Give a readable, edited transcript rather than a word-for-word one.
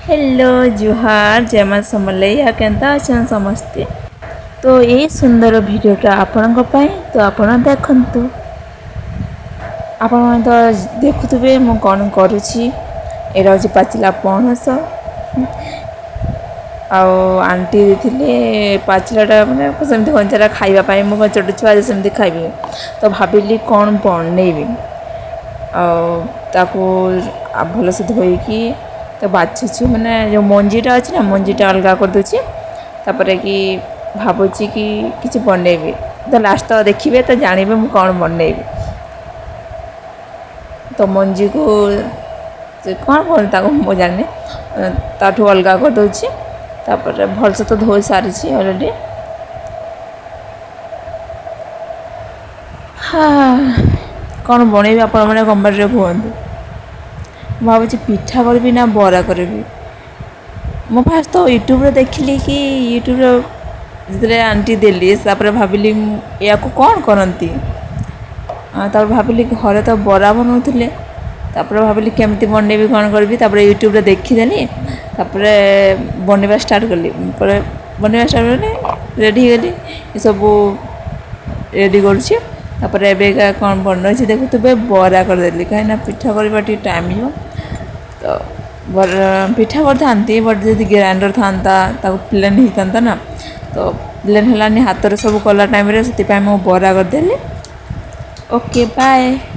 Hello, ଜୁହାର, ଜୟ ମା ସମଲେଇ। ଆଉ କେନ୍ତା ଅଛନ୍ ସମସ୍ତେ? ତ ଏଇ ସୁନ୍ଦର ଭିଡ଼ିଓଟା ଆପଣଙ୍କ ପାଇଁ, ତ ଆପଣ ଦେଖନ୍ତୁ। ଆପଣମାନେ ତ ଦେଖୁଥିବେ ମୁଁ କ'ଣ କରୁଛି। ଏଇଟା ହେଉଛି ପାଚିଲା ପଣସ ଆଉ ଆଣ୍ଟି ଦେଇଥିଲେ ପାଚିଲାଟା, ମାନେ ସେମିତି କଞ୍ଚାଟା ଖାଇବା ପାଇଁ। ମୁଁ କ'ଣ ଛୋଟ ଛୁଆ ଯେ ସେମିତି ଖାଇବି? ତ ଭାବିଲି କ'ଣ ବନେଇବି, ଆଉ ତାକୁ ଭଲସେ ଧୋଇକି ତ ବାଛୁଛି। ମାନେ ଯେଉଁ ମଞ୍ଜିଟା ଅଛି ନା, ମଞ୍ଜିଟା ଅଲଗା କରିଦେଉଛି। ତାପରେ କି ଭାବୁଛି କି କିଛି ବନେଇବି। ତ ଲାଷ୍ଟ ତ ଦେଖିବେ ତ ଜାଣିବେ ମୁଁ କ'ଣ ବନେଇବି। ତ ମଞ୍ଜିକୁ କ'ଣ କୁହନ୍ତି ତାକୁ ମୁଁ ଜାଣିନି, ତାଠୁ ଅଲଗା କରିଦେଉଛି। ତାପରେ ଭଲସେ ତ ଧୋଇ ସାରିଛି ଅଲରେଡ଼ି। ହଁ, କ'ଣ ବନେଇବି ଆପଣମାନେ କମେଣ୍ଟରେ କୁହନ୍ତୁ। ମୁଁ ଭାବୁଛି ପିଠା କରିବି ନା ବରା କରିବି। ମୁଁ ଫାଷ୍ଟ ତ ୟୁଟ୍ୟୁବରେ ଦେଖିଲି କି ୟୁଟ୍ୟୁବରେ ଯେତେବେଳେ ଆଣ୍ଟି ଦେଲି, ତାପରେ ଭାବିଲି ୟାକୁ କ'ଣ କରନ୍ତି। ତାପରେ ଭାବିଲି ଘରେ ତ ବରା ବନାଉଥିଲେ। ତାପରେ ଭାବିଲି କେମିତି ବନେଇବି, କ'ଣ କରିବି। ତାପରେ ୟୁଟ୍ୟୁବରେ ଦେଖିଦେଲି, ତାପରେ ବନେଇବା ଷ୍ଟାର୍ଟ କଲି। ପରେ ବନେଇବା ଷ୍ଟାର୍ଟ କଲି, ରେଡ଼ି ହେଇଗଲି, ଏସବୁ ରେଡ଼ି କରୁଛି। ତାପରେ ଏବେକା କ'ଣ ବନଉଛି ଦେଖୁଥିବେ। ବରା କରିଦେଲି, କାହିଁକିନା ପିଠା କରିବା ଟିକେ ଟାଇମ୍ ଯିବ। ତ ବରା ପିଠା କରିଥାନ୍ତି, ବଟ୍ ଯଦି ଗ୍ରାଇଣ୍ଡର୍ ଥାନ୍ତା ତାକୁ ପ୍ଲେନ୍ ହେଇଥାନ୍ତା ନା। ତ ପ୍ଲେନ୍ ହେଲାନି ହାତରେ ସବୁ କଲା ଟାଇମ୍ରେ, ସେଥିପାଇଁ ମୁଁ ବରା କରିଦେଲି। Okay, bye.